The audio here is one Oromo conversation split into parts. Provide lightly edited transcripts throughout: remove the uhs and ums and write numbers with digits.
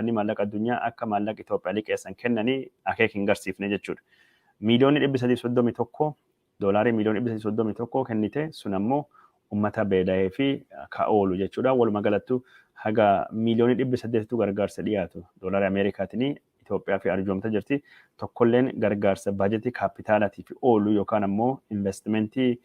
Dhaabbanni maallaqa addunyaa akka maallaqa Itoophiyaa liqeessan kennanii akeeka hin garsiifne jechuudha. Miiliyoonni 331, doolaarii miiliyoona 331 kennite, sun ammoo uummata beela'ee fi ka oolu jechuudha. Walumaa galattu haga miiliyoonii 800tu gargaarsa dhiyaatu doolaarii Ameerikaatiin Itoophiyaa fi arjoomta jirti. Tokkolleen gargaarsa baajetii kaapitaalaatiif oolu yookaan ammoo investimentii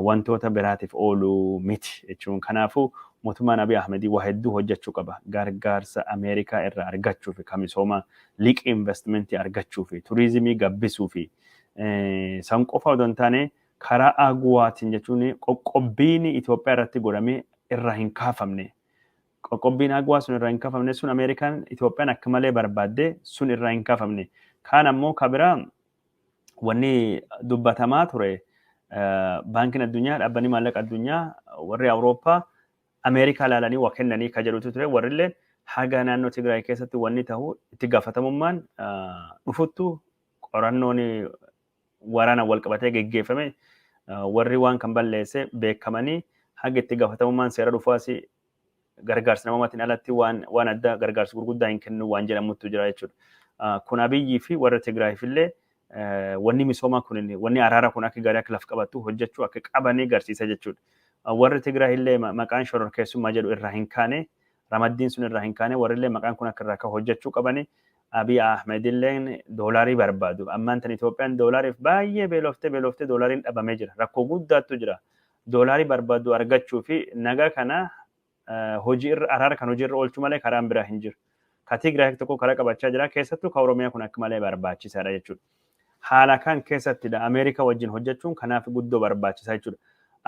wantoota biraatiif oolu miti jechuun. Kanaafuu mootummaan Abiy Ahmedii waa hedduu hojjechuu qaba. Gargaarsa Ameerikaa irraa argachuu fi kamisooma liqii investimentii argachuu fi turizimii gabbisuu fi san qofa odoo hin taane, karaa AGOAtiin jechuun qoqqobbiin Itoophiyaa irratti godhamee irraa hin kaafamne. Qoqqobbiin AGOA sun irraa hin kaafamne, sun Ameerikaan Itoophiyaan akka malee barbaadde sun irraa hin kaafamne. Kaan ammoo kabiraa wanni dubbatamaa ture, baankiin addunyaa, dhaabbanni maallaqa addunyaa, warri Awurooppaa Ameerikaa ilaalanii waa kennanii ka jedhutu ture. Warrillee haga naannoo Tigraay keessatti wanni ta'u itti gaafatamummaan dhufuttu, qorannoon waraana wal qabatee geggeeffame, warri waan kan balleesse beekamanii haga itti gaafatamummaan seera dhufaas gargaarsa namoomatiin alatti waan addaa gargaarsa gurguddaa hin kennu waan jedhamutu jira jechuudha. Kun Abiyyii fi warra Tigraayiif illee wanni misoomaa kun, wanni araara kun akka gaarii akka laf qabattu hojjechuu akka qabanii garsiisa jechuudha. Warri Tigraay illee maqaan shororkeessummaa jedhu irraa hin kaane, ramaddiin sun irraa hin kaane, warri illee maqaan kun akka irraa akka hojjechuu qabanii. Abiy Ahmed illee doolaarii barbaadu. Ammaan tan Itoophiyaan doolaariif baay'ee beeloftee beeloftee doolaariin dhabamee jira. Rakkoo guddaatu jira. Doolaarii barbaadu argachuu fi nagaa kana hojii irra, araara kan hojii irra oolchuu malee karaan biraa hin jiru. Ka Tigraay tokko karaa qabachaa jira. Keessattuu ka Oromiyaa kun akka malee barbaachisaadha jechuudha. Haala kan keessattidha Ameerikaa wajjin hojjechuun kanaaf guddoo barbaachisaa jechuudha.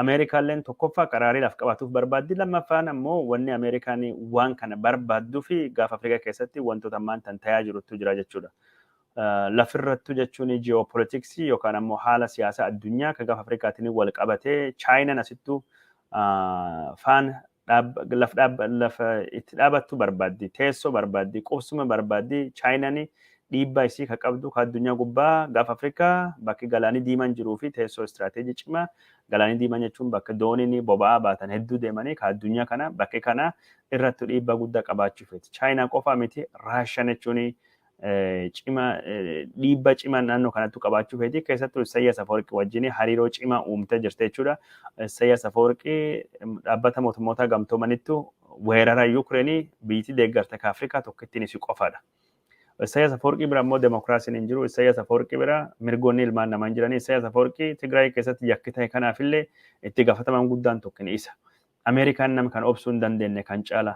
Ameerikaalleen tokkoffaa qaraarii laf qabatuuf barbaaddi. Lammaffaan ammoo wanni Ameerikaan waan kana barbaadduu fi gaafa Afrikaa keessatti wantoota ammaan tan tayaa jirutu jira jechuudha. Lafirrattu jechuun ji'oopolitiksii yookaan ammoo haala siyaasaa addunyaa kan gaafa Afrikaatiin wal qabatee, Chaayinaan asittuu faan lafa itti dhaabattu barbaaddi, teessoo barbaaddi, qubsuma barbaaddi. Chaayinaan dhiibbaa isii ka qabdu ka addunyaa gubbaa gaafa Afrikaa bakki galaanii diimaan jiruu fi teessoo istiraateejii cimaa, galaanii diimaan jechuun bakka dooniin boba'aa baatan hedduu deemanii ka addunyaa kana, bakki kana irratti dhiibbaa guddaa qabaachuu feeti. Chaayinaa qofa miti, Raashaan jechuun cima dhiibbaa cimaa naannoo kanatti qabaachuu feeti. Keessattuu Isaayyaas Afawarqii wajjin hariiroo cimaa uumtee jirti jechuudha. Isaayyaas Afawarqii dhaabbata mootummoota gamtoomanittu weerara Yuukireenii biyyatti deeggarta ka Afrikaa tokkittiin isii qofaadha. Isaayyaas Afawarqii bira immoo demokiraasiin hin jiru. Isaayyaas Afawarqii bira mirgoonni ilmaan namaa hin jirani. Isaayyaas Afawarqii Tigraay keessatti yakki ta'e kanaafillee itti gaafatamaan guddaan tokko isa. Ameerikaan nama kan obsuu hin dandeenye kan caala.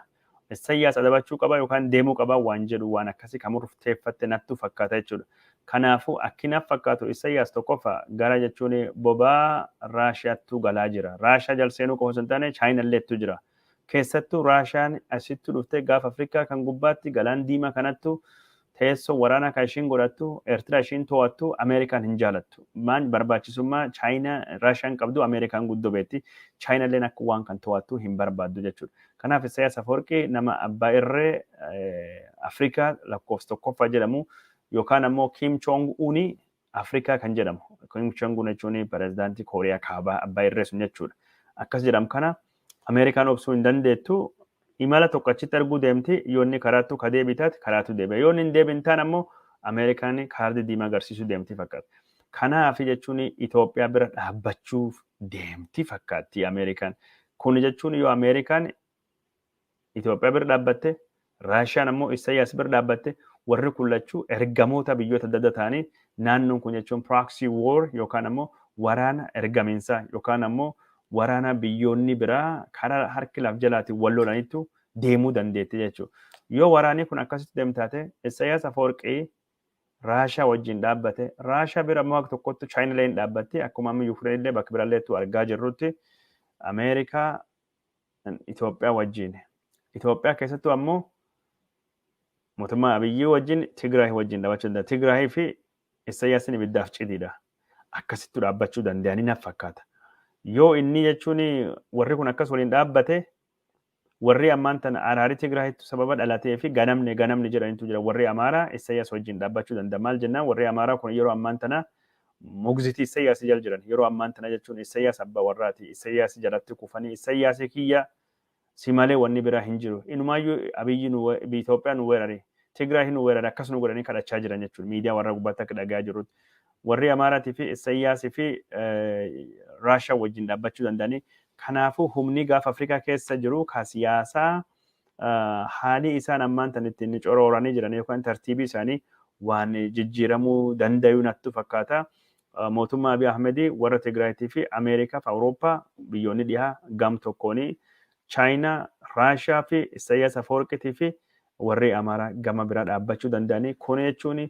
Isaayyaas adabachuu qaba yookaan deemuu qaba waan jedhu, waan akkasii kan murteeffatte nattu fakkaata jechuudha. Kanaafuu akkinaaf fakkaatu Isaayyaas tokkoffaa gara jechuun bobaa Raashiyaattu galaa jira. Raashiyaa jal seenuu qofa osoo hin taane Chaayinalleettu jira. Keessattuu Raashiyaan asittu dhuftee gaafa Afrikaa kan gubbaatti galaan diimaa kanattu teessoo waraanaa kan ishiin godhattu, Eertiraa ishiin to'attu Ameerikaan hin jaalattu. Maan barbaachisummaa Chaayinaa Raashiyaan qabdu Ameerikaan guddoo beetti. Chaayinalleen akka waan kan to'attu hin barbaaddu jechuudha. Kanaaf Isaayyaas Afawarqii nama abbaa irree Afrikaa lakkoofsa tokkoffaa jedhamu yookaan ammoo Kim Jong Unii Afrikaa kan jedhamu. Kim Jong Un jechuun pirezidaantii Kooriyaa Kaabaa abbaa irree sun jechuudha. Akkas jedhamu kana Ameerikaan obsuu hin dandeettu. Imala tokko achitti arguu deemti. Yoo inni karaattu ka deebii taate karaatu deebi'a. Yoo inni hin deebiin taane ammoo Ameerikaan kaardii diimaa agarsiisuu deemti fakkaata. Kanaaf jechuun Itoophiyaa bira dhaabbachuuf deemti fakkaatti Ameerikaan. Kun jechuun yoo Ameerikaan Itoophiyaa bira dhaabbatte, Raashiyaan ammoo Isaayyaas bira dhaabbatte, warri kun lachuu ergamoota biyyoota adda addaa ta'anii, naannoon kun jechuun proxy war yookaan ammoo waraana ergamiinsaa yookaan ammoo waraana biyyoonni biraa karaa harki laf jalaatiin wal lolanittu deemuu dandeetti jechuudha. Yoo waraanni kun akkasitti deemtaate, Isaayyaas Afawarqii Raashaa wajjin dhaabbate. Raashaa bira ammoo akka tokkotti Chaayinaa illee dhaabbatti. Akkuma amma Yuukireen illee bakka biraalleettu argaa jirrutti Ameerikaa Itoophiyaa wajjin. Itoophiyaa keessattuu ammoo mootummaa Abiyyii wajjin Tigraay wajjin dhaabbachuu danda'a. Tigraay fi Isaayyaasiin ibiddaaf cidiidha. Akkasittu dhaabbachuu danda'anii naaf fakkaata. Yoo inni jechuun warri kun akkas waliin dhaabbate, warri ammaan tana araarii Tigraayitti sababa dhalatee fi ganamne ganamne jedhanitu jira. Warri Amaaraa Isaayyaas wajjin dhaabbachuu danda'a. Maal jennaan, warri Amaaraa kun yeroo ammaan tana mugzitii Isaayyaas jala jiran. Yeroo ammaan tana jechuun Isaayyaas abbaa warraati. Isaayyaas jalatti kufanii Isaayyaas kiyya Si malee wanni biraa hin jiru. Inumaayyuu Abiyyi nu Itoophiyaa nu weerare, Tigraay nu weerare, akkas nu godhanii kadhachaa jiran jechuudha. Miidiyaa warra gubbaatti akka dhagaa jirrutti. Warri Amaaraatii fi Isayyaasii fi Raashaa wajjin dhaabbachuu danda'anii. Kanaafuu humni gaafa Afrikaa keessa jiru ka siyaasaa haalii isaan ammaan tan ittiin corooranii jiran yookaan tartiibii isaanii waan jijjiiramuu danda'u natti fakkaata. Mootummaa Abiy Ahmedii, warra Tigraayitii fi Ameerikaa fi Awurooppaa, biyyoonni dhihaa gam tokkoonii, Chaayinaa, Raashaa fi Isayyaas Afawarqiitii fi warri Amaaraa gama biraa dhaabbachuu danda'anii. Kun jechuun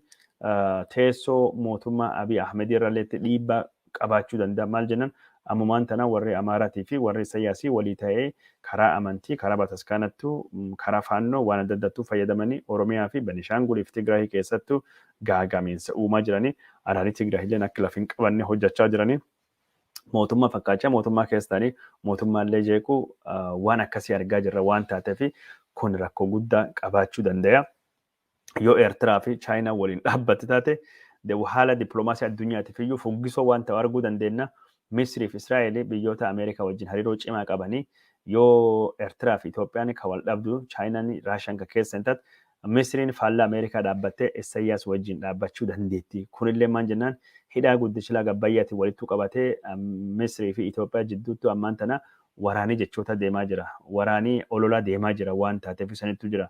teessoo mootummaa Abiy Ahmedii irrallee dhiibbaa qabaachuu danda'a. Maal jennaan, ammumaan tana warri Amaaraatii fi warri Isayyaasii walii ta'ee karaa amantii, karaa bataskaanattuu, karaa faannoo waan adda addaattuu fayyadamanii Oromiyaa fi Benishaangulii fi Tigraayii keessattuu gaagamiinsa uumaa jiranii, araarri Tigraayilleen akka lafa hin qabanne hojjechaa jiranii. Mootummaa fakkaachaa mootummaa keessa ta'anii mootummaallee jeequu waan akkasii argaa jirra waan taateef, kun rakkoo guddaa qabaachuu danda'a. Yoo Eertiraa fi Chaayinaa waliin dhaabbatti taate, haala dippiloomaasii addunyaatiif iyyuu fuggisoo waan ta'u arguu dandeenya. Misrii fi Israa'eel biyyoota Ameerikaa wajjin hariiroo cimaa qabanii, yoo Eertiraa fi Itoophiyaan kan wal dhabdu, Chaayinaan, Raashiyaan kan keessa hin taate, Misriin faallaa Ameerikaa dhaabbattee Isayyaas wajjin dhaabbachuu dandeetti. Kunillee maal jennaan, hidhaa guddicha laga Abbayyaatiin walitti qabatee Misrii fi Itoophiyaa jidduutti ammaan tana waraanii jechoota deemaa jira. Waraanii ololaa deemaa jira waan taateef sanittu jira.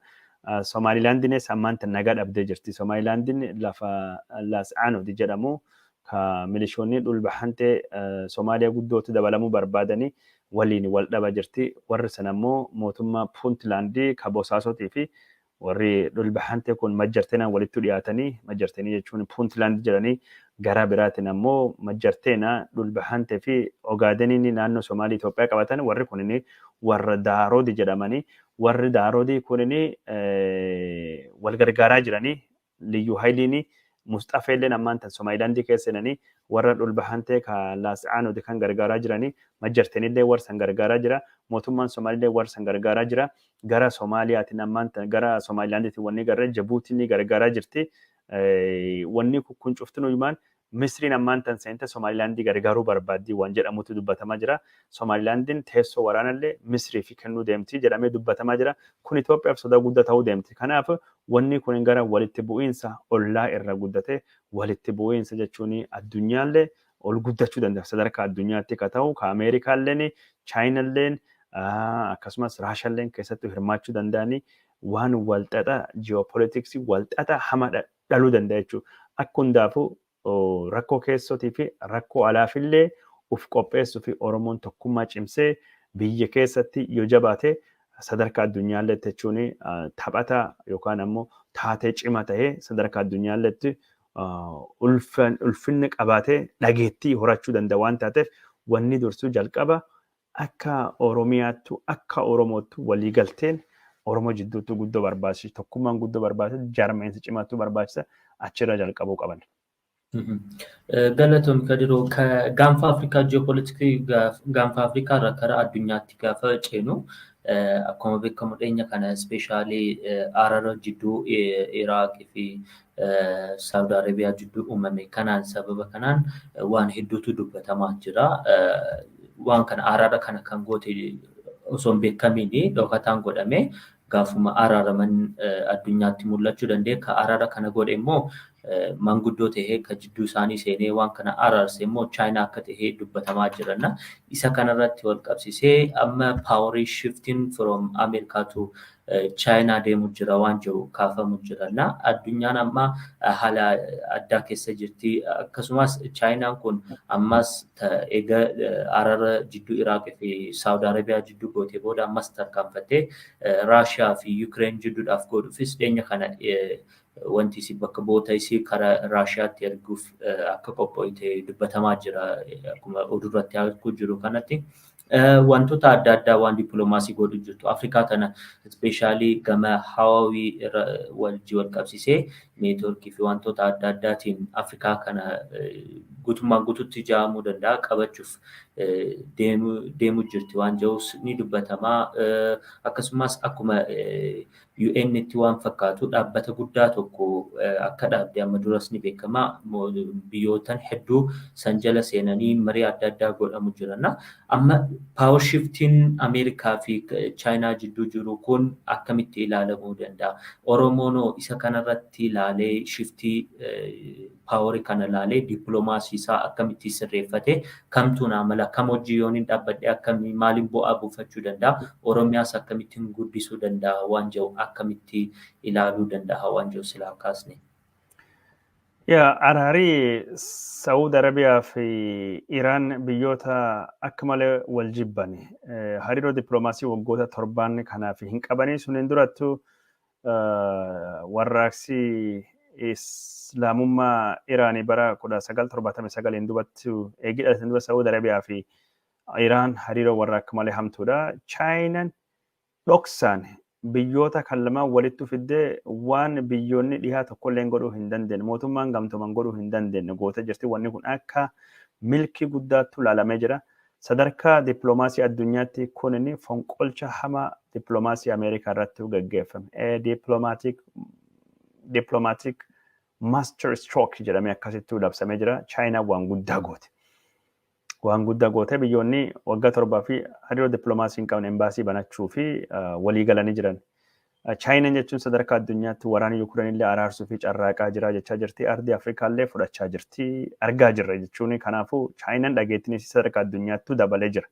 Somaalilaandiinis ammaan tana nagaa dhabdee jirti. Somaalilaandiin lafa Laas Aanod jedhamu ka milishoonni dhulbahantee Somaaliyaa guddootti dabalamuu barbaadanii waliin wal dhaba jirti. Warri sana immoo mootummaa Puuntlaandii ka Bosaasotii fi warri dhulbahantee kun majjarteenaan walitti dhiyaatanii, majjarteenii jechuun Puuntlaand jedhanii, gara biraatiin ammoo majjarteena dhulbahantee fi Ogaadeniin naannoo Somaalii Itoophiyaa qabatan. Warri kunin warra Daaroodi jedhamanii, warri Daaroodii kunin wal gargaaraa jiranii. Liyyuu Hayiliin Musxafeelleen ammaan tan Somaalilaandii keessa seenanii warra dhulbahantee ka Laas'aanooti kan gargaaraa jiranii. Majjarteenillee warra san gargaaraa jira. Mootummaan Somaaliillee warra san gargaaraa jira. Gara Somaaliyaatiin ammaan tan gara Somaalilaandiitiin wanni garre Jabuutiin ni gargaaraa jirti. Wanni kun cuftinuyyumaan Misriin ammaan tan seente Somaalilaandii gargaaruu barbaaddi waan jedhamutu dubbatamaa jira. Somaalilaandiin teessoo waraanallee Misrii fi kennuu deemti jedhamee dubbatamaa jira. Kun Itoophiyaaf sodaa guddaa ta'uu deemti. Kanaaf wanni kun gara walitti bu'iinsa ollaa irra guddate, walitti bu'iinsa jechuun addunyaallee ol guddachuu danda'a. Sadarkaa addunyaatti ka ta'u ka Ameerikaalleen, Chaayinalleen, akkasumas Raashaalleen keessattuu hirmaachuu danda'anii waan walxaxa ji'oopolitiksii walxaxa hama dhaluu danda'a jechuudha. Akka hundaafuu rakkoo keessootii fi rakkoo alaafillee uf qopheessuu fi Oromoon tokkummaa cimsee biyya keessatti yoo jabaate, sadarkaa addunyaalleetti jechuun taphata yookaan ammoo taatee cima ta'ee sadarkaa addunyaalleetti ulfinni qabaatee dhageettii horachuu danda'a waan taateef, wanni dursuu jalqaba akka Oromiyaattu akka Oromoottu waliigalteen Oromoo jidduutti guddoo barbaachisa. Tokkummaan guddoo barbaachisa. Jaarmeensi cimaattu barbaachisa. Achirra jalqabuu qaban. Galatoom Kadiroo, gaanfa Afrikaa, ji'oopolitikii gaanfa Afrikaa irraa karaa addunyaatti gaafa ceenu, akkuma beekamu dhiyeenya kana especially araara jidduu Iraaqii fi Saawud Arabiyaa jidduu uumame kanaan, sababa kanaan waan hedduutu dubbatamaa jira. Waan kana, araara kana kan goote osoo hin beekamiin dhokataan godhame, gaafuma araaraman addunyaatti mul'achuu danda'e. Ka araara kana godhe immoo manguddoo tahee ka jidduu isaanii seenee waan kana araarse immoo Chaayinaa akka tahee dubbatamaa jiranna. Isa kanarratti wal qabsiisee amma power shifting from America to Chaayinaa deemu jira waan jiru kaafamu jiranna. Addunyaan amma haala addaa keessa jirti. Akkasumas Chaayinaan kun ammas eega araara jidduu Iraaqii fi Saawud Arabiyaa jidduu gootee booda ammas tarkaanfattee Raashiyaa fi Yukireen jidduudhaaf godhuufis dhiyeenya kana wanti isii bakka bu'oota isii karaa Raashiyaatti erguuf akka qopho'ite dubbatamaa jira, akkuma oduurratti arguu jiru kanatti. Wantoota adda addaa waan dippiloomaasii godhu jirtu. Afrikaa tana especially gama Huawei wajji wal qabsiisee neetworkii fi wantoota adda addaatiin Afrikaa kana Guutummaan guututti ijaaramuu danda'a qabachuuf deemuu jirti waan jedhus ni dubbatama. Akkasumas akkuma UN'tti waan fakkaatu dhaabbata guddaa tokko akka dhaabde amma duras ni beekama. Biyyootan hedduu san jala seenanii marii adda addaa godhamu jiran. Amma power shiftiin Ameerikaa fi Chaayinaa jidduu jiru kun akkamitti ilaalamuu danda'a? Oromoon isa kanarratti ilaalee, shiftii powerii kana ilaalee, dippiloomaasii isaa akkamitti sirreeffate, kamtu naa mala, kam hojii yoon hin dhaabbadhe akkamii maaliin bu'aa buufachuu danda'a, Oromiyaas akkamittiin guddisuu danda'a waan jedhu akkamitti ilaaluu danda'a waan jedhu silaa kaasne. Yaa, araarii Saawud Arabiyaa fi Iraan biyyoota akka malee wal jibban, hariiroo dippiloomaasii waggoota 7n kanaaf hin qabanii. Suniin durattu warraaqsi Islaamummaa Iraanii bara 1979 dubattu eegii dhalatan dura Saawud Arabiyaa fi Iraan hariiroo warra akka malee hamtuudha. Chaayinaan dhoksaan biyyoota kan lamaan walitti fiddee waan biyyoonni dhihaa tokkollee godhuu hin dandeenye, mootummaan gamtooman godhuu hin dandeenye gootee jirti. Wanni kun akka milkii guddaatti ilaalamee jira. Sadarkaa dippiloomaasii addunyaatti kun inni fonqolcha hamaa dippiloomaasii Ameerikaa irratti gaggeeffame. Diplomatic master stroke jedhamee akkasitti labsamee jira. Chaayinaan waan guddaa goote. Waan guddaa goote. Biyyoonni waggaa 7 fi hariiroo dippiloomaasii hin qabne embaasii banachuu fi walii galanii jiran. Chaayinaan jechuun sadarkaa addunyaatti waraana Yuukireen illee araarsuu fi carraaqaa jira jechaa jirti. Ardii Afrikaa illee fudhachaa jirti. Argaa jirra jechuun, kanaafuu Chaayinaan dhageettiin sadarkaa addunyaattuu dabalee jira.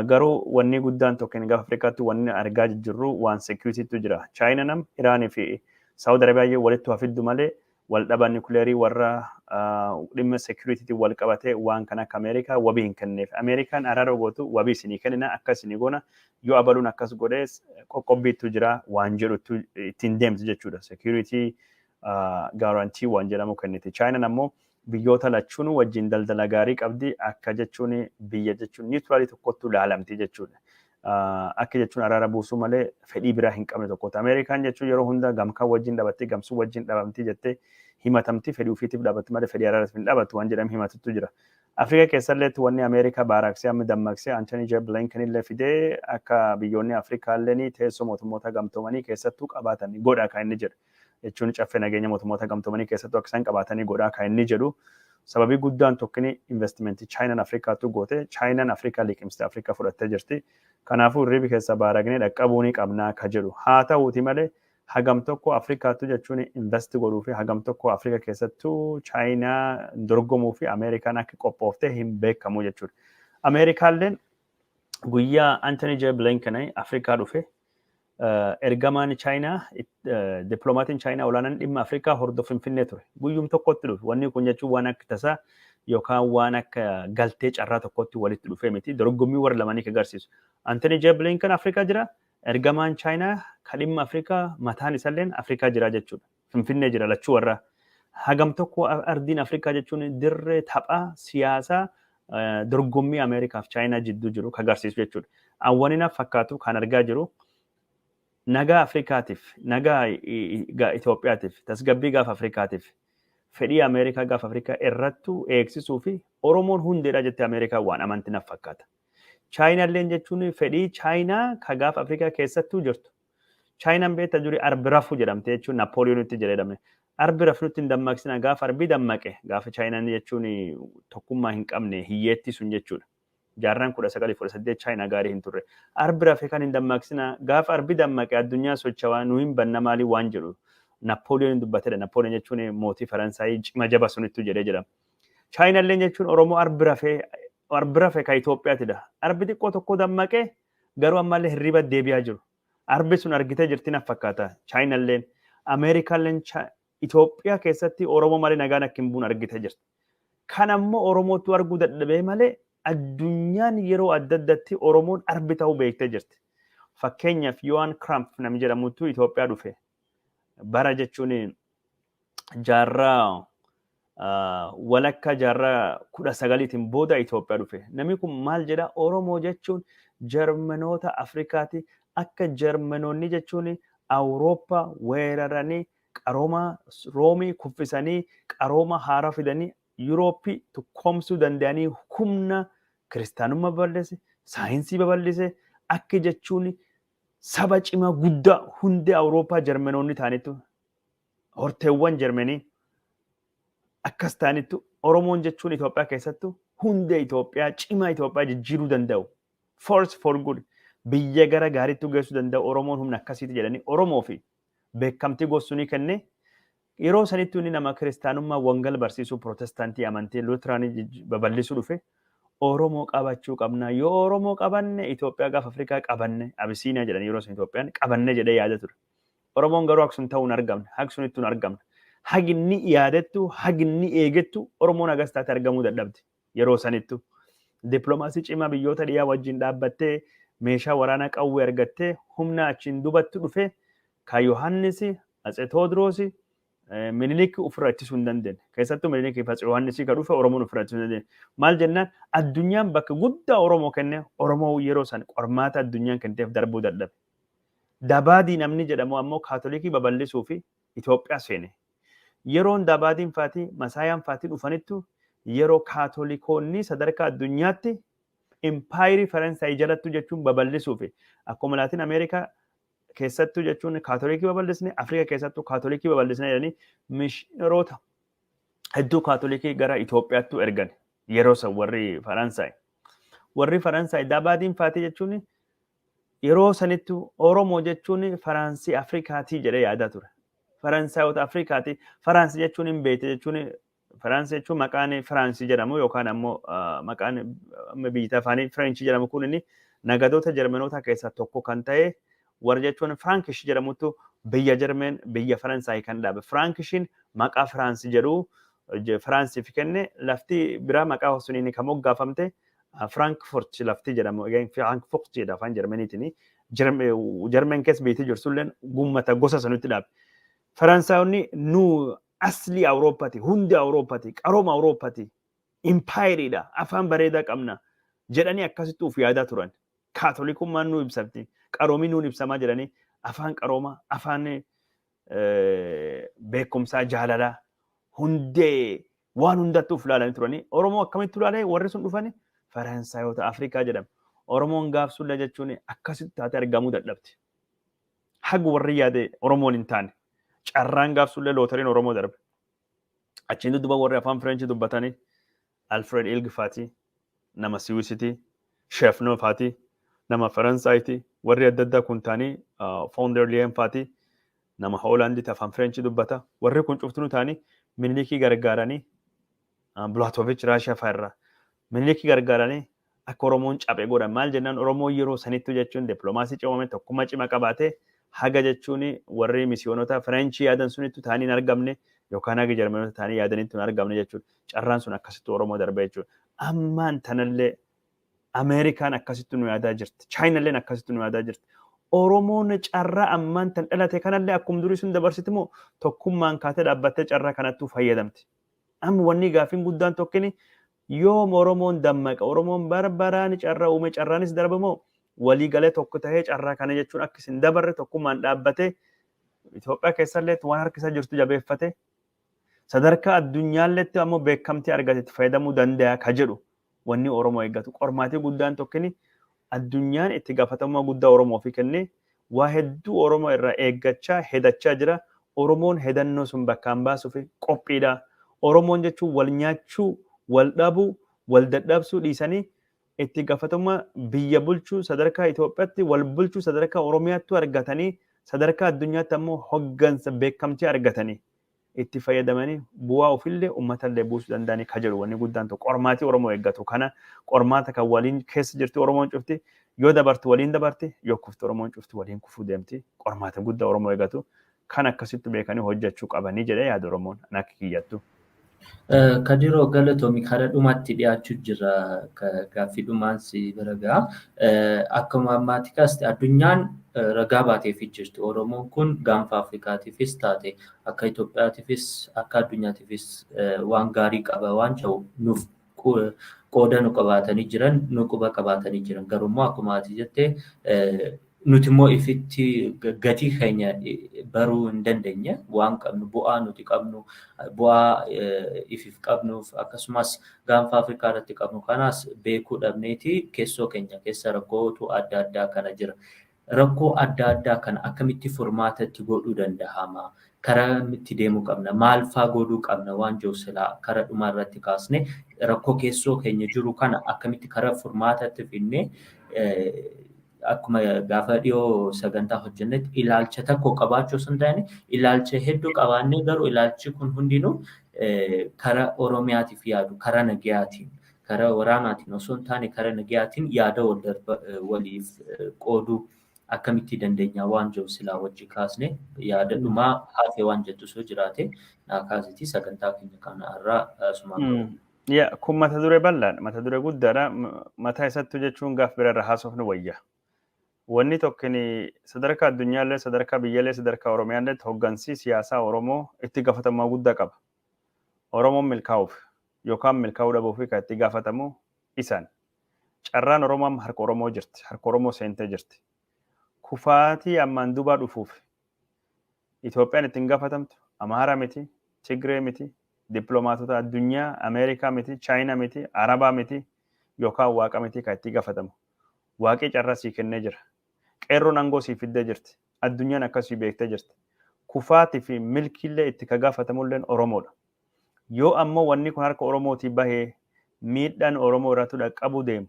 Garuu wanni guddaan tokko gaafa Afrikaatti wanni argaa jirru waan securitytu jira. Chaayinaan nam Iraanii fi Saawud Arabiyaa walitti hafiddu malee wal dhaba nukleerii warra dhimma securitytiin wal qabatee waan kana akka Ameerikaa wabii hin kenneef. Ameerikaan araara gootu wabii isinii kennina, akka isinii goona, yoo abaluun akkas godhees qoqqobbiitu jira waan jedhutu ittiin deemtu jechuudha. Security guarantee waan jedhamu kenniti. Chaayinaan ammoo biyyoota lachuun wajjin daldala gaarii qabdi, akka jechuun biyya jechuun neutralii tokkotti ilaalamti jechuudha. Akka jechuun araara buusuu malee fedhii biraa hin qabne tokkotti. Ameerikaan jechuun yeroo hunda gamkaa wajjin dhaabatti, gamsuu wajjin dhabamti jettee himatamti, fedhii ofiitiif dhaabatti malee fedhii araaraaf hin dhaabatu waan jedhamu himatutu jira. Afrikaa keessallee wanni Ameerikaa baaraaksee amma dammaqsee Antony J. Blinken illee fidee akka biyyoonni Afrikaa illee teessoo Mootummoota Gamtoomanii keessattuu qabaatan godha kan inni jedhu. Jechuun Caffee Nageenya Mootummoota Gamtoomanii keessattuu akka isaan qabaatanii godhaa kan inni jedhu. Sababii guddaan tokkini investimentii Chaayinaan Afrikaattu goote. Chaayinaan Afrikaa liqimsitee Afrikaa fudhattee jirti. Kanaafuu hirribi keessa baaragnee dhaqqabuu ni qabnaa ka jedhu. Haa ta'uuti malee hagam tokko Afrikaattu jechuun invest godhuu fi hagam tokko Afrika keessattuu Chaayinaa dorgomuu fi Ameerikaan akka qophooftee hin beekamu jechuudha. Ameerikaalleen guyyaa Antony J. Blinken Afrikaa dhufe, ergamaan Chaayinaa, dippiloomaatiin Chaayinaa olaanaan dhimma Afrikaa hordof Finfinnee ture. Guyyum tokkotti dhufe. Wanni kun jechuun waan akka tasaa yookaan waan akka galtee carraa tokkotti walitti dhufee miti. Dorgommii warra lamanii agarsiisu. Antony J. Blinken Afrikaa jira. Ergamaan Chaayinaa ka dhimma Afrikaa mataan isalleen Afrikaa jira jechuudha. Finfinnee jira lachuu warra. Hagam tokko ardiin Afrikaa jechuun dirree taphaa siyaasaa dorgommii Ameerikaa fi Chaayinaa jidduu jiru agarsiisu jechuudha. Awwani naaf fakkaatu kan argaa jiru nagaa Afrikaatiif, nagaa Itoophiyaatiif, tasgabbii gaafa Afrikaatiif, fedhii Ameerikaa gaafa Afrikaa irrattuu eegsisuu fi Oromoon hundeedha jettee Ameerikaa waan amanti naaf fakkaata. Chaayinaalleen jechuun fedhii Chaayinaa ka gaafa Afrikaa keessattuu jirtu. Chaayinaan beektaa durii arbi rafu jedhamte jechuun Naappooliyoonitti jedhame. Arbi rafutti hin dammaqsina, gaafa arbi dammaqe, gaafa Chaayinaan jechuun tokkummaa hin qabne hiyyeetti sun jechuudha. Jaarraan 19 18 Chaayinaa gaarii hin turre. Arbi rafe kan hin dammaqsina, gaafa arbi dammaqe addunyaa socho'aa nu hin banna maalii waan jedhu Naappooliyoon dubbatedha. Naappooliyoon jechuun mootii Faransaayii cima jaba sunittu jedhee jedhama. Chaayinaalleen jechuun Oromoo arbi rafe ka Itoophiyaatidha. Arbi xiqqoo tokko dammaqee garuu ammallee hirriba deebi'aa jiru. Arbi sun argitee jirti na fakkaata. Chaayinaalleen, Ameerikaalleen Itoophiyaa keessatti Oromoo malee nagaan akka hin buune argitee jirti. Kan ammoo Oromootu arguu dadhabee malee addunyaan yeroo adda addaatti Oromoon arbi ta'uu beektee jirti. Fakkeenyaaf Johan Kramp namni jedhamutu Itoophiyaa dhufe. Bara jechuun jaarraa walakkaa jaarraa 19tiin booda Itoophiyaa dhufe. Namni kun maal jedha? Oromoo jechuun Jarmanoota Afrikaati. Akka Jarmanoonni jechuun Awurooppaa weeraranii qarooma Roomii kuffisanii qarooma haaraa fidanii Yurooppii tokkoomsuu danda'anii humna kiristaanummaa babal'ise, saayinsii babal'ise, akka jechuun saba cimaa guddaa hundee Awurooppaa Jarmanoonni ta'anittu, horteewwan Jarmanii akkas ta'anittu, Oromoon jechuun Itoophiyaa keessattu hundee Itoophiyaa cimaa Itoophiyaa jijjiiruu danda'u. Force for good, biyya gara gaariitti geessuu danda'u, Oromoon humna akkasiiti jedhanii Oromoo fi beekamtii gosuunii kenne. Yeroo sanitti inni nama kiristaanummaa wangal barsiisuu, Pirootestaantii, amantii Luuteraanii babal'isuu dhufe. Oromoo qabachuu qabna, yoo Oromoo qabanne Itoophiyaa gaafa Afrikaa qabanne, Abisiiniyaa jedhanii yeroo sun Itoophiyaan qabanne jedhee yaada ture. Oromoon garuu aksun ta'uu hin argamne, haqsun ittuu hin argamne. Haginni yaadattu, haginni eegettu Oromoon hagas taate argamuu dadhabde yeroo sanittu. Dippiloomaasii cimaa biyyoota dhiyaa wajjin dhaabbattee, meeshaa waraanaa qawwee argattee, humna achiin dubattu dhufe ka Yohaannis, Atse Tewoodiroos, Minilik ofirraa ittisuu hin dandeenye. Keessattuu Minilik fi Atse Yohaannis ka dhufe Oromoon ofirraa ittisuu hin dandeenye. Maal jennaan, addunyaan bakka guddaa Oromoo kenne, Oromoo yeroo san qormaata addunyaan kenteef darbuu dadhabe. Dabaadii namni jedhamu ammoo Kaatolikii babal'isuu fi Itoophiyaa seene. Yeroon Dabaadiin faatii Masaayaan faatii dhufanittu yeroo Kaatolikoonni sadarkaa addunyaatti impaayirii Faransaay jalattu jechuun babal'isuu fi akkuma Laatiin Ameerikaa keessattuu jechuun Kaatolikii babal'isne, Afrikaa keessattuu Kaatolikii babal'isne jedhanii mishiinaroota hedduu Kaatolikii gara Itoophiyaattu ergan yeroo san warri Faransaay. Warri Faransaay Dabaadiin faatii jechuun yeroo sanittu Oromoo jechuun Faraansii Afrikaatii jedhee yaadaa ture. Faransaayota Afrikaati. Faraansi jechuun hin beekte jechuun, Faraansi jechuun maqaan Firaansii jedhamu yookaan ammoo maqaan biyya afaanii Fireenchii jedhamu kun inni nagadoota Jarmanoota keessaa tokko kan ta'e warra jechuun Firaankishii jedhamutu biyya Jarmeen, biyya Faransaay kan dhaabe. Firaankishiin maqaa Firaansi jedhu Firaansiif kenne. Lafti biraa maqaa suniin kan moggaafamte Firaankfurt lafti jedhamu, Firaankfurt jedha afaan Jarmaniitiin. Jarmen keessa biyyatti jirtulleen gummata gosa sanutti dhaabe. Faransaayonni nu asli Awurooppaati, hundi Awurooppaati, qarooma Awurooppaati, impaayiriidha, afaan bareedaa qabna jedhanii akkasitti uf yaadaa turan. Kaatolikummaan nu ibsamti, qaroomii nuun ibsamaa jedhanii, afaan qaroomaa, afaan beekumsaa, jaalalaa, hundee waan hundattuu uf ilaalanii turanii. Oromoo akkamitti ilaalee warri sun dhufani Faransaayota Afrikaa jedhama. Oromoon gaafsullee jechuun akkasitti taatee argamuu dadhabde. Haga warri yaade Oromoon hin taane. Carraan gaafsullee lootariin Oromoo darbe. Achiin dudduuba warri afaan Fireenchii dubbatanii Alfred Ilg faati, nama Siwiisitii, Sheefnoo faati, nama Faransaayiti, warri adda addaa kun ta'anii, Von der Leyen faati, nama Hoolaandiiti, afaan Fireenchii dubbata. Warri kun cuftinuu ta'anii Minilikii gargaaranii, Bulaatovich Raashiyaa fa'a irraa Minilikii gargaaranii akka Oromoon caphe godhan. Maal jennaan, Oromoon yeroo sanittu jechuun dippiloomaasii cimame, tokkummaa cima qabaate, haga jechuun warri misiyoonota Fireenchii yaadan sunittu ta'anii hin argamne yookaan haga Jarmanoota ta'anii yaadanitti hin argamne jechuudha. Carraan sun akkasitti Oromoo darbe jechuudha. Ammaan tanallee Ameerikaan akkasitti nu yaadaa jirti. Chaayinalleen akkasitti nu yaadaa jirti. Oromoon carraa ammaan tan dhalate kanallee akkuma durii sun dabarsiti moo tokkummaan kaatee dhaabbattee carraa kanattuu fayyadamti? Amma wanni gaaffiin guddaan tokkini, yoom Oromoon dammaqa? Oromoon barbaraan carraa uume carraanis darba moo walii galee tokko tahee carraa kana jechuun akka isin dabarre tokkummaan dhaabbatee Itoophiyaa keessallee waan harka isaa jirtu jabeeffate, sadarkaa addunyaalleetti ammoo beekamtii argate itti fayyadamuu danda'a ka jedhu wanni Oromoo eeggatu. Qormaatii guddaan tokkini, addunyaan itti gaafatamummaa guddaa Oromoo fi kennee waa hedduu Oromoo irraa eeggachaa hedachaa jira. Oromoon hedannoo sun bakkaan baasuuf qophiidha. Oromoon jechuun wal nyaachuu, wal dhabuu, wal dadhabsuu dhiisanii itti gaafatamummaa biyya bulchuu sadarkaa Itoophiyaatti, wal bulchuu sadarkaa Oromiyaatti argatanii, sadarkaa addunyaatti ammoo hoggansa beekamtii argatanii itti fayyadamanii bu'aa ofillee uummatallee buusuu danda'anii ka jedhu wanni guddaan tokko qormaatii Oromoo eeggatu kana. Qormaata kan waliin keessa jirti Oromoon cufti, yoo dabartu waliin dabarti, yoo kuftu Oromoon cufti waliin kufuu deemti. Qormaata guddaa Oromoo eeggatu kan akkasitti beekanii hojjechuu qabanii jedhee yaada Oromoon akka kiyyattu. Kadiroo, galatoomi. Karaa dhumaatti dhiyaachuu jira, gaaffii dhumaan si bira ga'a. Akkuma ammaatti kaaste, addunyaan ragaa baateefii jirti. Oromoon kun gaanfa Afrikaatiifis taate, akka Itoophiyaatiifis, akka addunyaatiifis waan gaarii qaba waan ta'u nuuf qooda nu qabaatanii jiran, nu quba qabaatanii jiran. Garuu immoo akkuma ati jette Nuti immoo ifitti gatii keenya baruu hin dandeenye, waan qabnu, bu'aa nuti qabnu, bu'aa ifiif qabnuuf akkasumas gaanfa Afrikaa irratti qabnu kanaas beekuu dhabneeti keessoo keenya keessa rakkootu adda addaa kana jira. Rakkoo adda addaa kana akkamitti furmaatatti godhuu danda'ama? Karaa itti deemuu qabna? Maal faa godhuu qabna? Waan jiru silaa kara dhumaa irratti kaasne, rakkoo keessoo keenya jiru kana akkamitti karaa furmaatatti finnee, akkuma gaafa dhiyoo sagantaa hojjennetti ilaalcha tokko qabaachuu osoo hin taane ilaalcha hedduu qabaannee, garuu ilaalchi kun hundinuu karaa Oromiyaatiif yaadu, karaa nagayaatiin, karaa waraanaatiin osoo hin taane karaa nagayaatiin yaada waliif qooduu akkamitti dandeenya waan jiru silaa wajji kaasne, yaada dhumaa hafe waan jettu osoo jiraate naa kaasiti, sagantaa keenya kana irraa sumaan. Yaa, kun mata duree bal'aadha. Mata duree guddaadha. Mataa isattu jechuun gaaf bira irra haasofnu wayya. Wanni tokkini sadarkaa addunyaallee, sadarkaa biyyaallee, sadarkaa Oromiyaallee hoggansi siyaasaa Oromoo itti gaafatamummaa guddaa qaba. Oromoon milkaa'uuf yookaan milkaa'uu dhabuuf kan itti gaafatamu isaan. Carraan Oromoo amma harka Oromoo jirti. Harka Oromoo seentee jirti. Kufaatii ammaan dubaa dhufuuf Itoophiyaan ittiin gaafatamtu Amaaraa miti, Tigree miti, dippiloomaatota addunyaa Ameerikaa miti, Chaayinaa miti, Arabaa miti yookaan Waaqa miti kan itti gaafatamu. Waaqii carraa sii kennee jira. Qeerroon aangoo sii fiddee jirti. Addunyaan akkasii beektee jirti. Kufaatii fi milkiillee itti ka gaafatamulleen Oromoodha. Yoo ammoo wanni kun harka Oromootii bahee miidhaan Oromoo irratti dhaqqabuu deemu,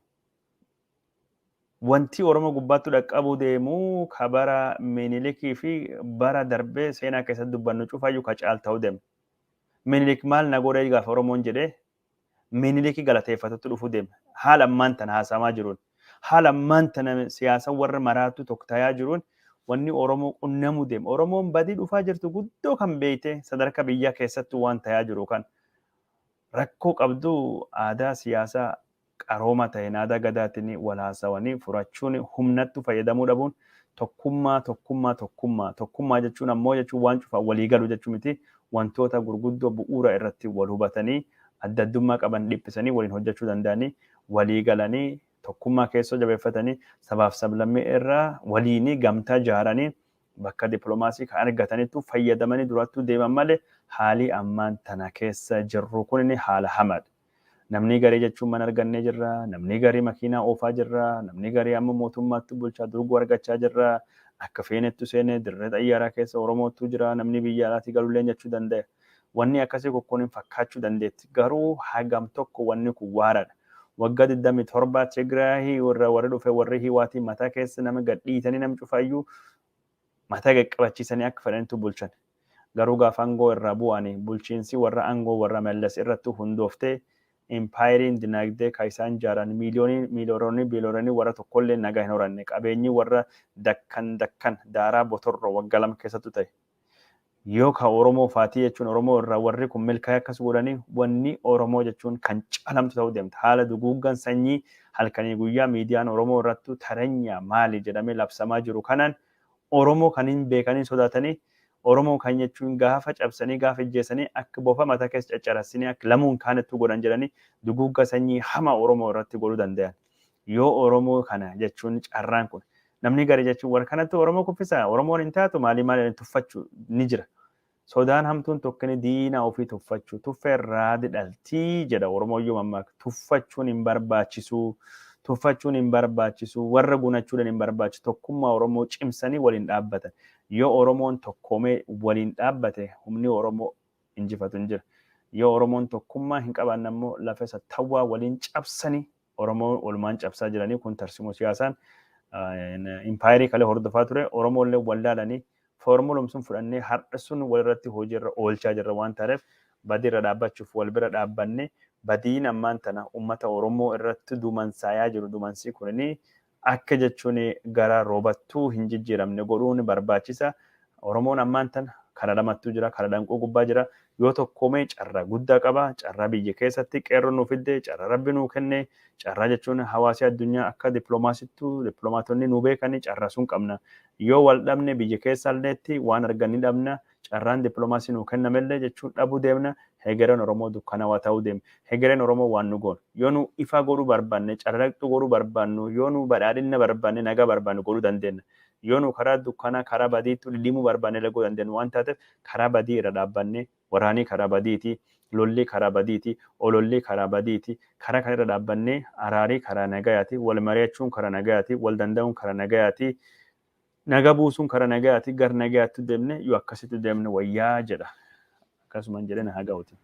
wanti Oromoo gubbaatti dhaqqabuu deemu ka bara Minilikii fi bara darbee seenaa keessatti dubbannu cufaayyuu ka caal ta'uu deema. Minilik maal na godhee gaafa Oromoon jedhee Minilikii galateeffatutti dhufuu deema. Haala ammaan tana haasamaa jiruun, haala ammaan tana siyaasa warra maraatu tokko tayaa jiruun wanni Oromoo qunnamuu deema. Oromoon badii dhufaa jirtu guddoo kan beeyte sadarkaa biyyaa keessattuu waan tayaa jiru kan rakkoo qabdu aadaa siyaasaa qarooma ta'een, aadaa gadaatiin wal haasawanii furachuun, humnattu fayyadamuu dhabuun, tokkummaa, tokkummaa, tokkummaa, tokkummaa jechuun ammoo jechuun waan cufaa walii galu jechuu miti, wantoota gurguddoo bu'uura irratti wal hubatanii, adda addummaa qaban dhiphisanii waliin hojjechuu danda'anii, walii galanii, tokkummaa keessoo jabeeffatanii, sabaaf sablammii irraa waliinii gamtaa jaaranii, bakka dippiloomaasii kan argatanitu fayyadamanii durattuu deeman malee haalii ammaan tana keessa jirru kun haala hamaadha. Namni garii jechuun mana argannee jirra, namni garii makiinaa oofaa jirra, namni garii amma mootummaatti bulchaa durgoo argachaa jirra, akka feenettu seenee dirree xayyaaraa keessa Oromootu jira, namni biyya alaatii galullee jechuu danda'a. Wanni akkasii kokkoon hin fakkaachuu dandeetti. Garuu hagam tokko wanni kun waaradha. Waggaa 27 Tigraahii warra warri dhufe, warri Hiwaatii mataa keessa nama gadhiitanii, nama cufaayyuu mataa qaqqabachiisanii akka fedhanitti bulchan. Garuu gaafa aangoo irraa bu'anii bulchiinsi warra aangoo warra Mallas irratti hundooftee, impaayeriin dinagdee kan isaan jaaran miiliyoonii miiliyoonii biiliyoonii warra tokkollee nagaa hin horanne, qabeenyi warra dakkan dakkan daaraa botorro waggaa 2 keessattu ta'e. Yoo ka Oromoo faatii jechuun Oromoo irraa warri kun milkaa'ee akkas godhanii, wanni Oromoo jechuun kan calamtu ta'uu deemta. Haala duguuggan sanyii halkanii guyyaa miidiyaan Oromoo irrattu tareenya maali jedhamee labsamaa jiru kanaan, Oromoo kan hin beekanii sodaatanii, Oromoo kan jechuun gaafa cabsanii gaafa ijjeessanii akka bofa mataa keessa caccarassanii akka lamuun kaanittu godhan jedhanii duguugga sanyii hama Oromoo irratti godhuu danda'an. Yoo Oromoo kana jechuun carraan kun namni gari jechuun warra kanatti Oromoo kuffisa, Oromoon hin taatu, maalii maali tuffachuu ni jira. Sodaan hamtuun tokkini diina ofii tuffachuu, tuffee raadi dhaltii jedha Oromoo iyyuu mammaaka. Tuffachuun hin barbaachisu. Tuffachuun hin barbaachisu. Warra gunachuudhaan hin barbaachisu. Tokkummaa Oromoo cimsanii waliin dhaabbatan. Yoo Oromoon tokkoomee waliin dhaabbate humni Oromoo injifatu hin jira. Yoo Oromoon tokkummaa hin qabaanne ammoo lafa isa tawwaa waliin cabsanii Oromoo walumaan cabsaa jiranii. Kun tarsimoo siyaasaan impaayerii kalee hordofaa ture. Oromoollee wallaalanii foormulum sun fudhannee har'a sun walirratti hojiirra oolchaa jirra waan ta'eef, badii irra dhaabbachuuf wal bira dhaabbanne, badiin ammaan tana uummata Oromoo irratti dumansaayaa jiru, dumansii kunini akka jechuun gara roobattuu hin jijjiiramne godhuun barbaachisa. Oromoon ammaan tana kara lamattuu jira, kara danquu gubbaa jira. Yoo tokkoomee carraa guddaa qaba. Carraa biyya keessatti qeerroo nuu fidde, carraa rabbi nuu kenne, carraa jechuun hawaasi addunyaa akka dippiloomaasittuu dippiloomaatonni nuu beekanii carraa sun qabna. Yoo wal dhabne biyya keessalleetti waan arganni dhabna. Carraan dippiloomaasii nuu kennamellee jechuun dhabuu deemna. Hegereen Oromoo dukkanawaa ta'uu deema. Hegereen Oromoo waan nu goonu. Yoo nu ifaa godhuu barbaanne, carraaqxuu godhuu barbaannu, yoo nu badhaadhina barbaanne, nagaa barbaannu godhuu dandeenya. Yoo nu karaa dukkanaa, karaa badiitti limuu barbaanne laguu dandeenyu waan taateef, karaa badii irra dhaabbannee, waraanii karaa badiiti, lolli karaa badiiti, ololli karaa badiiti. Karaa kana irra dhaabbannee, araarii karaa nagayaati, wal mari'achuun karaa nagayaati, wal danda'uun karaa nagayaati, naga buusuun karaa nagayaati, gar nagayaatti deemne, yoo akkasitti deemne wayyaa jedha. Akkasumaan jedhee na haa ga'uti.